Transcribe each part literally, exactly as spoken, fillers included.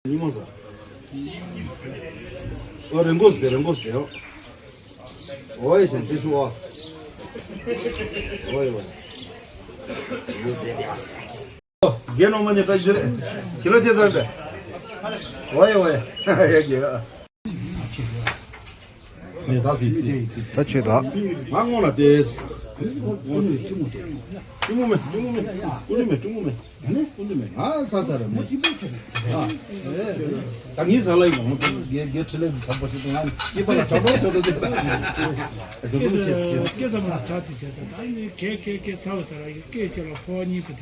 ཉི་མ་ཟ། ཨོ་རེ་འགོ་སི་རེ་འགོ་སི་ཡོ། ཨོ་ཡེ་ཞན་ཏེ་ཤུ་ཨ། ཨོ་ཡེ་ཨོ་ཡེ། རྒན་ནོ་མ་ཉེ་ཏ་ཇི་རེ། ཁྱི་ལོ་ཆེ་ས་པེ། ཨོ་ཡེ་ཨོ་ཡེ། ཡ་གི་ཡ། ད་ཆོས་ད། ང་ངོ་ལ་ཏེས། ཀྲུང་མོ་མེ་ཀྲུང་མོ་མེ། ཀུ་ལི་མེ་ཀྲུང་མོ་མེ། ཨ་ནི་ཀུ་ལི་མེ་ང་ས་ས་ར་མེ། ཨ། ད་ངའི་ས་ལ་ཡོང་དུ་གེ་གེ་ཁྲི་ལེ་ཚ་པོ་ཞིག་ང་སྐྱེས་པ་ལ་ཆ་པོ་ཆ་པོ་ཅིག་ད། ཨ་ཟོ་ཏུ་ཆེ་ཆེ། སྐད་ས་མ་ཆ་ཏི་ཟེར་ས་ད་ནི་ཀེ་ཀེ་ཀེ་ས་བ་ས་ར་ཡི་སྐད་ཆ་ལ་ཕོ་གཉིས་པ། ཁ་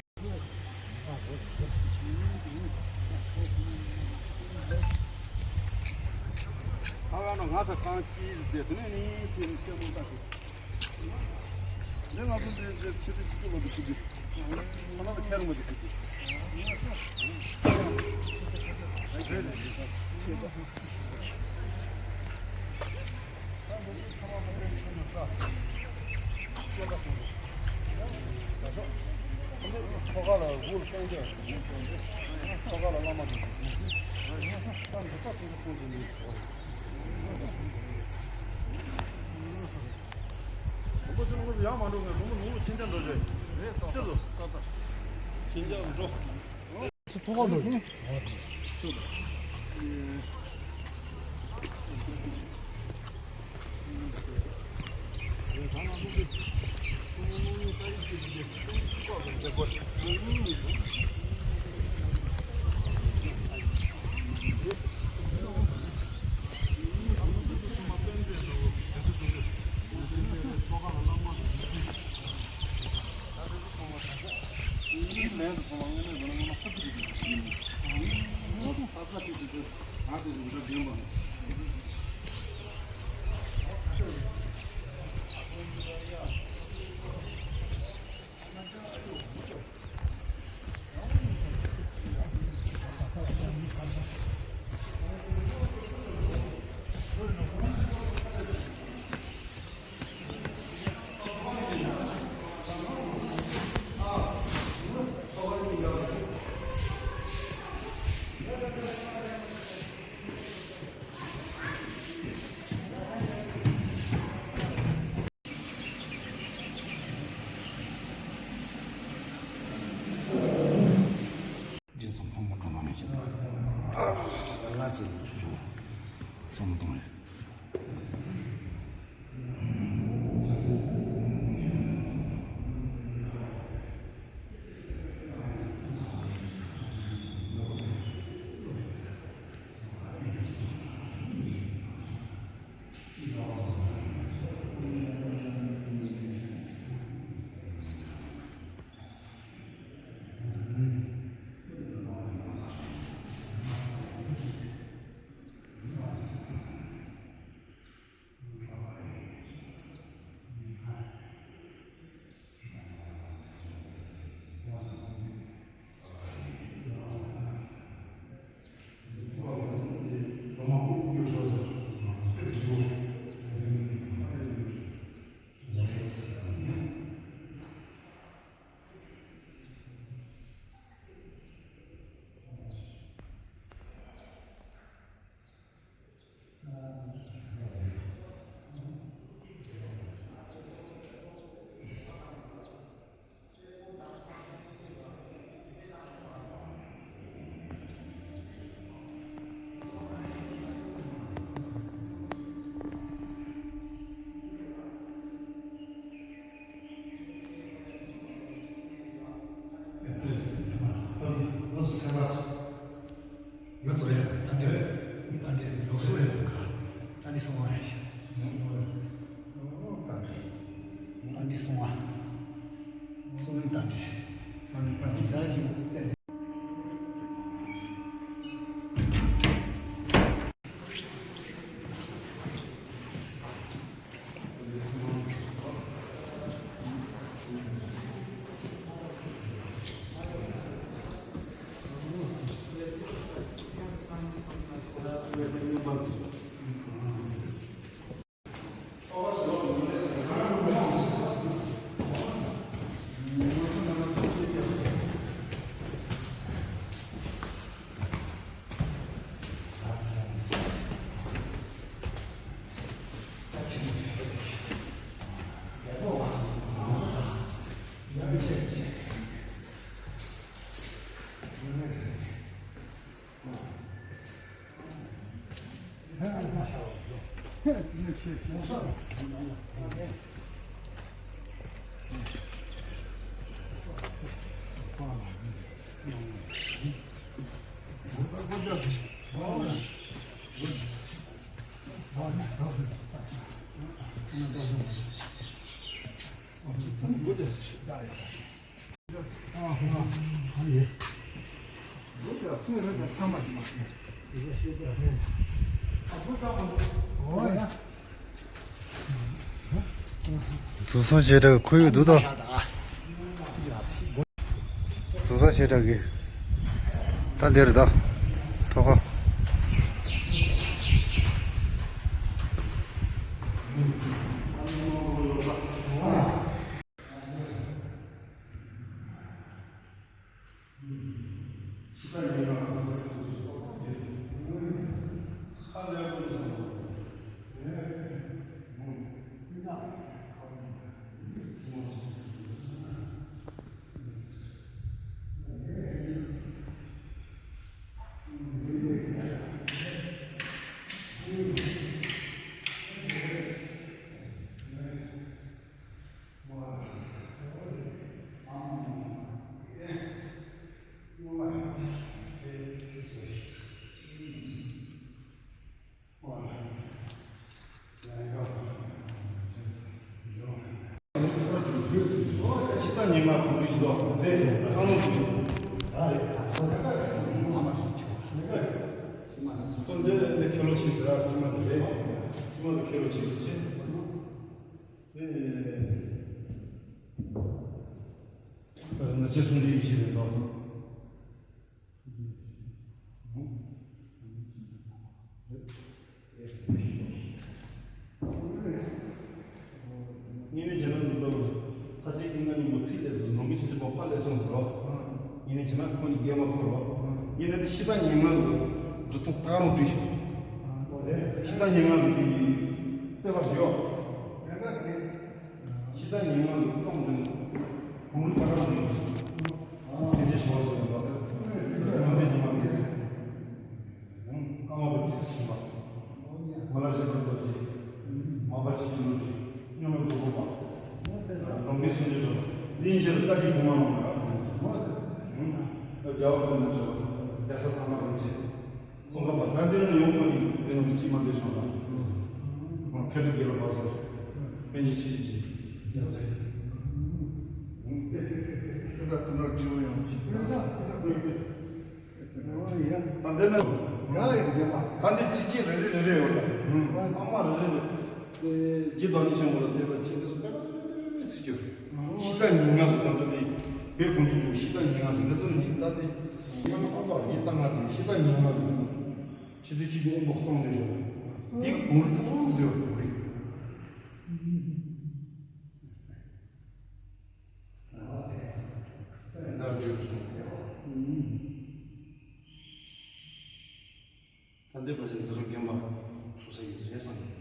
བ་ན་ང་ས་གང་སྐྱིད་ཟེར་དུ་ནས་ནི་སེམས་སྐྱོ་མོ་ལྟ་ཞིག་འདི་ང་ཚོ་འདི་འདི་ཕྱི་དྲོ་ཕྱི་དྲོ་ལོ་འདི་ཕུད་དུས་ཁོ་ན་ལ་ཁྱེར་མ་འདི་ཕུད་དུས། སྦྱིན་སོགས་ཕོངས་པ་གྲོང་པ་མི་བྱེད། ང་ཅི་ཆུ་ཆུ་སོང་གཏོང་རེད། ང་ཚོ་རེད། ད་འདི་རེད། ད་འདི་ལུགས་སྲོལ་རེད། ད་འདི་སོང་བ་རེད། ད་འདི་སོང་བ། སོང་བའི་ད་འདི་རེད། ད་འདི་ཟ་ཞིག་དུག་སྲུང་ཞེ་དྲག་ཁོར་ཡུག་སྡུག་དང་། དུག་སྲུང་ཞེ་དྲག་གི། ད་འདིར་ད། ཐོག་ཁ། ཕྱི་ཟླ་ཉེར་ལྔ་གོང་འདྲི་ཞིག་འདུག་རེད། ཨ་ནུ་ཞིག་ཨ་རེད། ཁོ་འདི་འདི་ཁེ་ལོ་ཆེ་ཟེར་ར། ཁྱི་མ་འདི་རེད། ཁྱི་མ་འདི་ཁེ་ལོ་ཆེ་ཟེར་ཆེ། ཨེ། ང་ཚོས་གསུང་རྒྱུ་ཡིན་ཞིག་རེད་འདུག་ངེད་ནས་བྱས་ན་འདི་ཚོ་ས་ཆའི་ཀུན་དགའ་སྙིང་པོ་ཚིག་ལས་སུ་ནང་གི་ཆུ་ཆུ་པོ་ཕ་ལས་སོང་ཟེར་རོ། ངེད་ནས་བྱས་ན་ཁོང་གི་རྒྱལ་མ་ཐོར་རོ། ངེད་ནས་འདི་ཕྱི་ཟླ་ཉེར་ལྔ་གི་འབྲུ་ཐོག་ད་རུང་བྲིས་ཤོག་ཕྱི་ཟླ་ཉེར་ལྔ་གི་དཔེ་བ་ཞུ་ཡོ། ཕྱི་ཟླ་ཉེར་ལྔ་གི་རྩོམ་འདི་གུང་རུ་ད་ག་ཞུ་ཡོ། ཐེངས་ཆེ་ཞུ་བ་སོང་ཡོད་པ། ང་འདི་ཉི་མ་མི་ཟེར། ཀ་མ་བུ་ཏི་སི་ཤིང་པ། མ་ལ་ཤི་པ་རྡོ་རྗེ། མ་པ་ཆི་ཆི་ལུ་རྗེ། སྨྱོ་མོ་དུ་གོ་པ། ལོང་གི་སུན་ཇི་ལོ། ལིན་ཇི་ལ་ལྟ་ཅི་གོ་མ་མ་ར། རྒྱ་བ་ཀུན་ན་ཆོ། རྒྱ་ས་ཐ་མ་རིན་ཆེ། ཙོང་ཁ་པ་ད་འདི་རུ་ཡོང་ཁོ་ནི་དེ་ནང་གི་ཅི་མ་འདི་ཤོང་ལ། ཁོང་ཁ་ཏུ་རྒྱལ་ལ་བ་སོ། པན་ཇི་ཆི་ཆི། རྒྱ་ཚ། ཁྱོད་ལ་དུ་ནོར་བྲིས་ཡོང་ཅི། ད་འདི་ན། ཡ་ཡ་རྒྱལ་མ། ད་འདི་ཚིག་ཅིག་རེ་རེ་རེ་རེ་ཡོད་ལ། ཨ་མ་རེ་རེ་རེ། རྗེ་བདག་ཉིད་ཆེན་པོ་ལ་བསྟོད་པ་བྱེད་འདི་ཚོ་བསྟོད་པ་རེ་རེ་རེ་ཚིག་ཅིག་རེད། ཕྱི་ཟླ་ཉེར་ལྔ་ཟེར་ད་འདི་ནི་བོད་གངས་ཅན་ལྗོངས་ཕྱི་ཟླ་ཉེར་ལྔ་ཟེར་འདི་ཚོ་ནི་ད་དེ། ཚང་མ་ཨ་མ་རེ་རྩ་ང་དེ་ཕྱི་ཟླ་ཉེར་ལྔ་ལ་ཕྱི་ཚེས་གཅིག་གི་དབང་པོ་གཙང་རེ་ཞོག་དེ་གུང་རུ་ཐུག་ཟེར་བ་རེད། ད་འདི་བ་ཞིག་ཚེ་རབས་རྒན་པ་ཚུགས་ས་ཡིན་ཟེར་བསམ།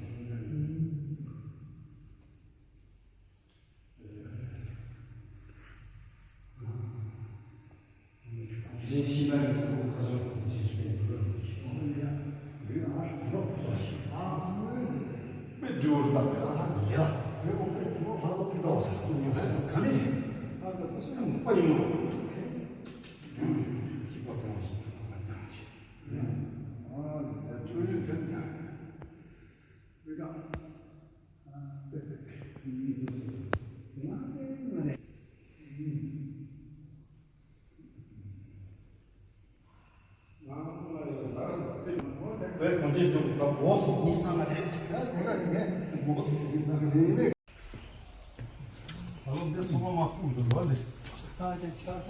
བོད་གངས་ཅན་ལྗོངས་ཀྱི་ད་སྒོ་སོ་གཉིས་སང་ང་དེ་རེད། ད་ལོ་འདི་སོང་བ་མ་ཁུག་འདུག་ལོ་ལེ། ད་ཅི་ཆ་ས།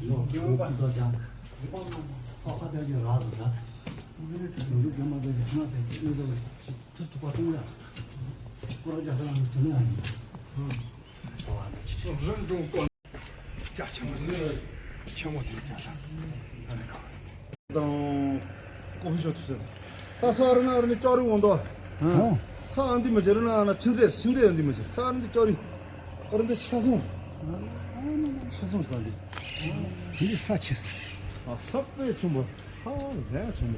ཡོ་ཁྱོད་ཀ་ཏོ་ཅང་། ཁོ་ཁ་ཏོ་ཅི་ར་ཟི་ར། འདི་ནི་དུ་འདུག་རྒྱ་མ་དེ་རྒྱ་མ་དེ་ནི་དེ་ཐུ་ཐུ་པ་ཏུང་ར། ཁོ་ར་རྒྱ་ས་ལ་ནི་དུ་ནི་ཨ་ནི། ཨ་ནི་ཆི་ཆི། རིན་ཀྲུང་ཀོ། ཅག་ཆེན་མོ་དེ་ཆེན་མོ་དེ་ཅག་ད། དང་། ཀོ་ཧི་ཤོ་ཐུ་སེ། ད་ས་རི་ན་རི་ནི་ཅོ་རི་འོང་དོ། ཧ། ས་ཨ་འདི་མ་ཇེ་རི་ན་ན་ཆིན་ཙེ་ཤིན་ཏེ་ཨ་འདི་མ་ཇེ་ས་རི་འདི་ཅོ་རི། ཨ་རི་འདི་ཤ་སོང་། ཤ་སོང་ས་འདི། འདི་ས་ཆེ་སི། ཨ་ས་པེ་ཆུང་པོ། ཧ་ལས་བྱུང་།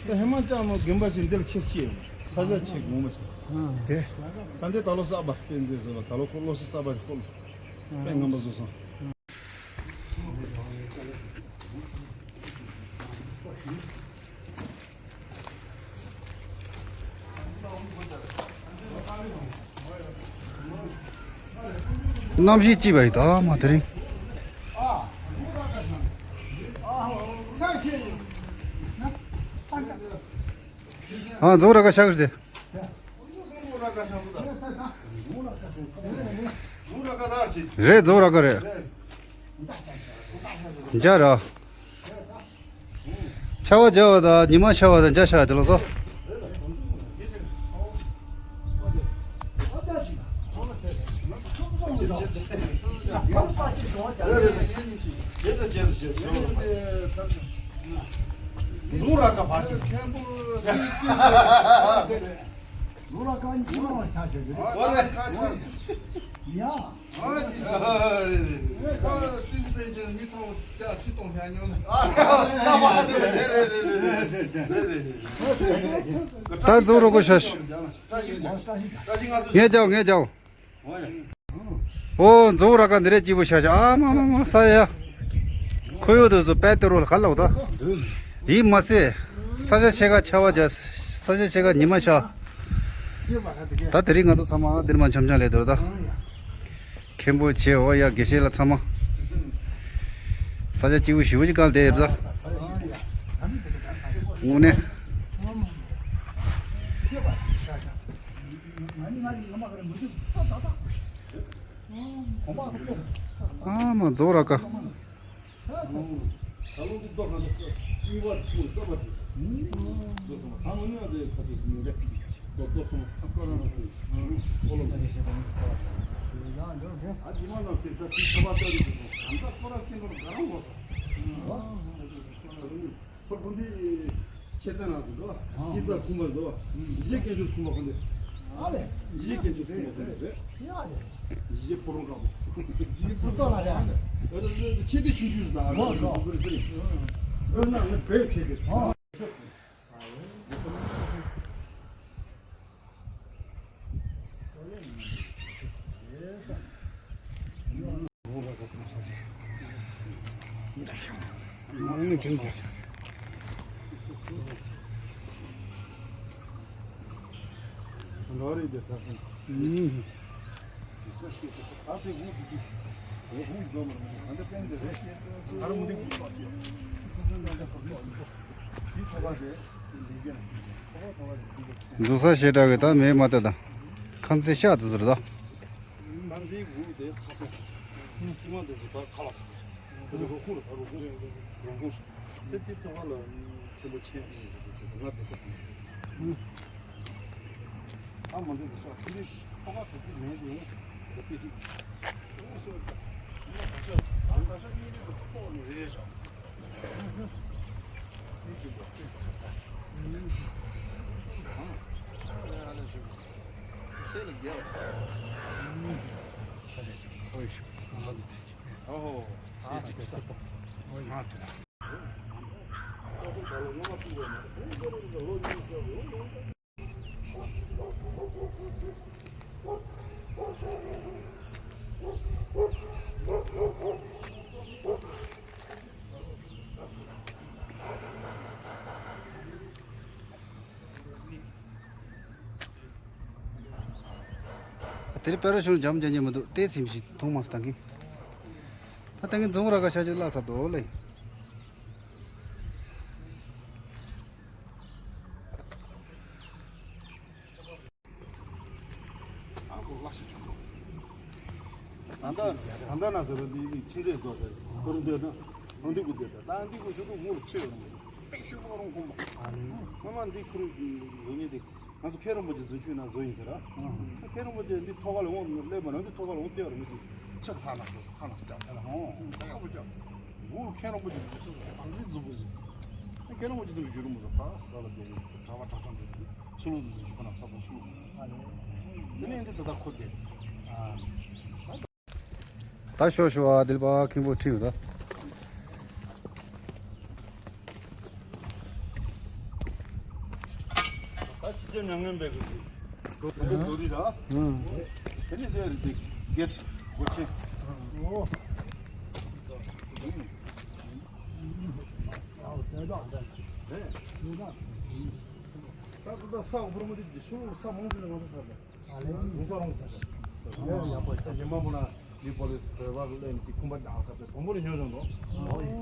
ད་ཧེ་མ་ཅག་མོ་དགོན་པ་ཞིག་འདིར་ཆེ་སྐྱེས་ཡོང་། ས་ཆ་ཆེ་དགོངས་པ་ཆེ། དེ། ད་འདི་ད་ལོ་གསར་པ་དཔེ་མཛོད་ཟེར་བ་ད་ལོ་ཁོ་ལོ་སི་གསར་པ་ཁོ་ལོ། དཔེ་ངན་པ་བཟོ་སོང་། གནམ་གཤིས་སྐྱིད་པ་ཡིན་ད་མ་དེ་རིང་། ཨ་རྫོང་ར་ཁ་ཤག་རེད། རེད་རྫོང་ར་ཁ་རེད། འཇའ་ར། ཆར་པ་བརྒྱབ་པ་དང་ཉི་མ་ཤར་བ་དང་འཇའ་ཤར་བ་དེ་ལོགས་སོ། ལུང་ར་ཁ་བ་ཅིག་ལུང་ར་ཁ་ཉི་མ་བ་ཆ་ཆ་ཡོད། ཡ། ཨ་ཅི་ཨ་རེད་རེད་རེད། ཨ་སུད་སི་པན་ཅན་མི་ཚང་མ་ད་ཆུ་གཏོང་ཤ་ཉོ་ན། ཨ་ད་བ་རེད་རེད་རེད་རེད་རེད་རེད། ད་རྫོང་ར་ཁ་ཤག་ད་ཞིག་ད་ཞིག་ང་ཚོ། ངས་རྒྱག་ངས་རྒྱག་ཨོ་ཡ། ཨོ་རྫོང་ར་ཁ་འདི་རེད་སྐྱིད་པོ་ཤག་ཤག་ཨ་མ་མ་མ་ས་ཡ། ཁོ་ཡོད་དུ་ཚོ་པད་ཏེ་རོ་ལ་ག་ལ་འོ་ད། ཡིན་མ་ཟད། ས་ཆ་ཕྱེད་ཀ་ཆར་པ་བརྒྱབ། ས་ཆ་ཕྱེད་ཀ་ཉི་མ་ཤར། ད་དེ་རིང་ང་ཚོ་ཚང་མ་འདིར་མ་འཆམ་འཆམ་ལས་འདུག་ད། མཁན་པོ་ཆེ་འོ་ཡ་དགེ་བཤེས་ལ་ཚང་མ། ས་ཆ་སྐྱིད་པོ་ཞེ་པོ་ཅིག་བཀལ་བསྡད་ཡོད་ད། དངོས་གནས། ཨ་མ་རྫོང་ར་ཁ། ད་ལོ་འདི་ལྟོ་ག་ཚོད་གཉིས་པ་ཐུག་ས་པ་དེ། ལྟོ་སོང་ད་མ་ནུས་ཨ་དེ་ཁ་ཐུག་མི་འདྲ། ལྟོ་ལྟོ་སོང་ཨ་ཀ་ར་ན་ཐུག་ཨོ་ལོ། ཨ་ཇི་མ་ན་དེ་ས་ཐུག་ས་པ་ལྟ་རུ་ཐུག་སོང་ད་ལྟ་ཁོ་ར་སྐྱེ་འགྲོ་ག་རང་བ་སོང་། ཁོ་ཁོ་འདི་ཁྱེད་ལྟ་ན་ཟིན་འདུག་ཨ། ཨ་ཨ་ཨ། ཨི་ཙ་ཁུག་མ་འདུག་ཨ། ཨ་ཨ་ཨ། ཡེ་ཀེ་ཇུ་ཁུག་མ་ཁོ་འདི། ཨ་ལེ། ཡེ་ཀེ་ཇུ་ཁུག་མ་ཁོ་འདི་རེད། ཡ་ལེ། ཡེ་ཕོ་རོང་ཁ་པོ། ཡེ་ཕོ་ཏོ་ལ་རེད་ཨ། ཨ་ལེ་ལེ་ལེ་ཆེ་དེ་ཆུང་ཆུང་ཟིན་ད་ཨ། ཨོ་ཨོ། ཨོ་ན་ང་བེད་ཆེ་དེ། ཨོ། འཛུལ་ས་ཞེ་དྲག་གི་ད་མེད་མ་ལྟ་ད། ཁང་ཚན་ཤག་ཏུ་ཟུར་ད། ནང་འདི་དགུ་དེ་ཁ་སང་། ཅི་མ་དེ་ཚོ་ད་ཁ་ལག་ཟ་ཟ། དེ་ཚོ་རུ་ཁུང་རུ་ད་རུ་ཁུང་རུ་ཁུང་དེ་དེ་ཐོག་ཁ་ལ་ཆེན་པོ་ཆེན་ང་དེ་ཚོ་ཨ་མ་འདི་ཚོ་ས་དེ་ཐོག་ཁ་དེ་དེ་མེད་དེ་ཡོང་དེ་དེ་དེ་ང་ད་ཆ་ང་ད་ཆ་གཉིས་རེ་དུ་ཐོག་ནས་རེ་རེ་བཞག་དེར་པེ་ར་ཤུ་འཇམ་འཇམ་ཉན་མི་འདུག་ལྟས་ཚིམ་ཞིག་མཐོང་མ་སོང་ད་གིན། ད་ད་གིན་རྫོང་ར་ཁ་ཤག་ཅིག་བརླག་ས་འདུག་ལེ། ཨ་ཁོ་ལག་ཤེས་ཆུང་ཆུང་། ད་ལྟ་ད་ལྟ་ན་ཟེར་བ་འདི་ནི་ཕྱི་འབྲེལ་དགོས་ཟེར་ཁོ་རང་འདོད་ན་རང་འདི་དགོས་འདོད་ད་ད་འདི་དགོས་ཞུ་དགོས་ངོ་ཆེ་བ་རང་པེ་ཤུ་པོ་རང་ཁོམ་པ། ཨ་ནི་ངོ་མ་འདི་ཁོ་རང་འདོད་ཉེ་འདི་ང་ཚོ་མཁན་རིན་པོ་ཆེ་འཛུལ་ཆུ་ན་བཟོ་ཡིན་ཟེར་ར། ཨ་མཁན་རིན་པོ་ཆེ་འདི་ཐོག་ཁ་ལ་འོང་སླེབས་པ་ན་འདི་ཐོག་ཁ་ལ་འོང་བལྟས་པ་རེད་མི་འདུག་ཆབ་ལྷག་ན་ཟེར་ཁ་ན་ཟེར་ལྕགས་ཁ་ན་ཧོ་ཁ་ཡག་པོ་ཀྱང་ངོ་མཁན་རིན་པོ་ཆེ་འཛུལ་སོང་ཨ་འདི་འཛུལ་དགོས་ཟེར། མཁན་རིན་པོ་ཆེ་འདི་རྒྱུ་རིན་པོ་ཆེ་ཕ་ས་ལ་བསྡད་ཡོད་གྲྭ་པ་གྲྭ་ཚང་འདི་ཆུ་ལུག་འཛུལ་ཆུ་ཁ་ན་ཚ་པོ་ཆུ་ལུག་དེ་ནས་འདི་ད་ལྟ་ཁོ་བསྡད། ད་ཤོག་ཤོག་ཨ་དིལ་པ་ཁེངས་པོ་ཁྲིད་ཡོད་ད། ད་ཕྱི་རྒྱལ་མྱ་ངན་འབད་དགོས་ཀྱི། དོ་དོ་རི་ར། དེ་ནས་དེ་རི་དེ་གེ་ཊི་སྒོ་ཆེན། ད་ད་ས་འོ་པོ་མོ་དེ་ཤུ་ས་མང་ཆེ་ལ་ང་ཚོ་ས་ད། ཨ་ལེ། ཡིན་ས་རང་ས་ད། ཡ་ཡ་པོ་ད་ཉི་མ་པོ་ན། ལི་པོ་ལི་སི་བོད་པ་ལ་ལན་གྱི་ཁུམ་པ་ནག་ས་པའི་དང་པོ་ནས་ཉོ་བྱུང་དོ། ཨོ་ཡེ།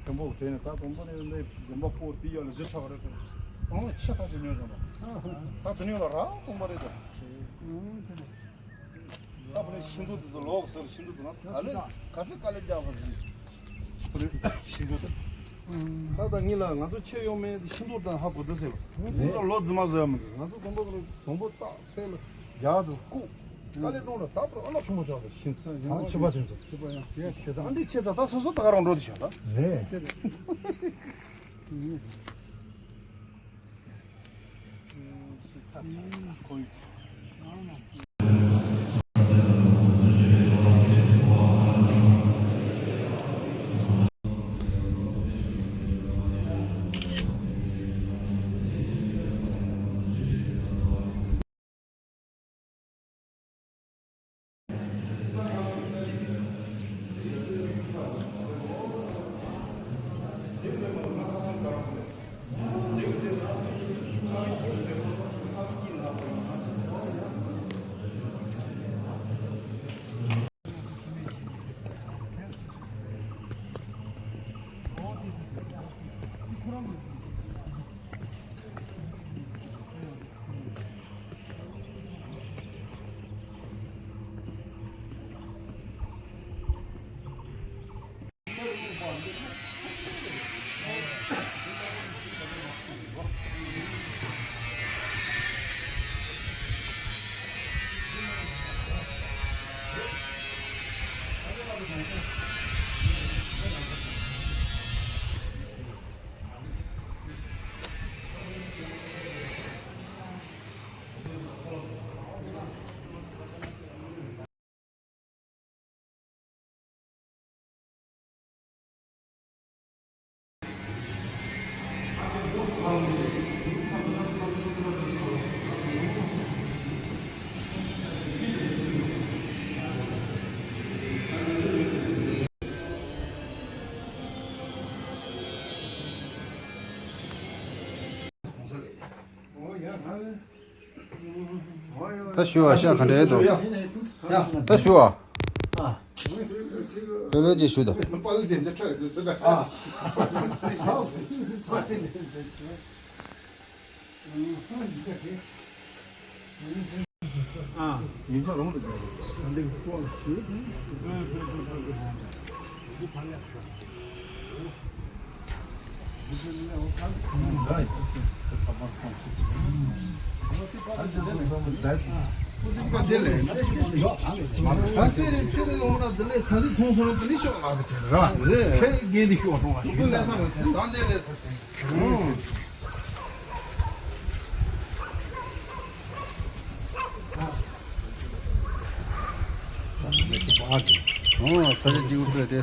དང་པོ་དེ་ནས་ད་དང་པོ་ནས་ནས་ལུང་པ་པོ་དེ་ཡ་ལ་བཞི་ཆགས་རེད་དོ། དང་པོ་ཆེ་ཐག་ཆོད་ཉོ་བྱུང་དོ། ད་དེ་ནས་ལ་ར་དང་པོ་རེད་དོ། ད་པོ་ནས་ཤིང་ཏོག་དེ་ཚོ་ལོག་ཟེར། ཤིང་ཏོག་དེ་ན་ག་ལེ་ག་ཚོད་དཀའ་ལས་རྒྱག་པ་ཟིག་ཤིང་ཏོག་དེ། ད་ད་ངི་ལ་ང་ཚོ་ཆེ་ཡོང་མེད་ཤིང་ཏོག་དང་ཧ་གོ་དུ་ཟེར་བ། ང་ཚོ་ལོ་རྫི་མ་བཟོ་ཡ་མི་འདུག་ང་ཚོ་དང་པོ་དང་པོ་ཏག་ཚལ་ལ་རྒྱག་དུ་བཀུག་དཀའ་ལས་གཏོང་ལ་ད་བར་ཨ་ལ་ཆུང་མོ་ཆགས་པ་ཤིང་ཚང་ཡང་ཆུ་པ་ཆུང་ཚོ་ཆུ་པ་ཡང་ཡ་ཁེ་ཚང་ཨ་འདི་ཆེ་ཚ་ད་སོ་སོ་ད་ག་རང་འགྲོ་དུ་བྱ་ད་རེད། ད་ཞུ་བ་ཤ་ག་འདྲ་འདུག་ད་ཞུ་བ། ལོ་ལོ་ཅིག་ཞུ་ད། ཨོ་ས་ཆ་གཅིག་པུ་སྤྲོད་དེ།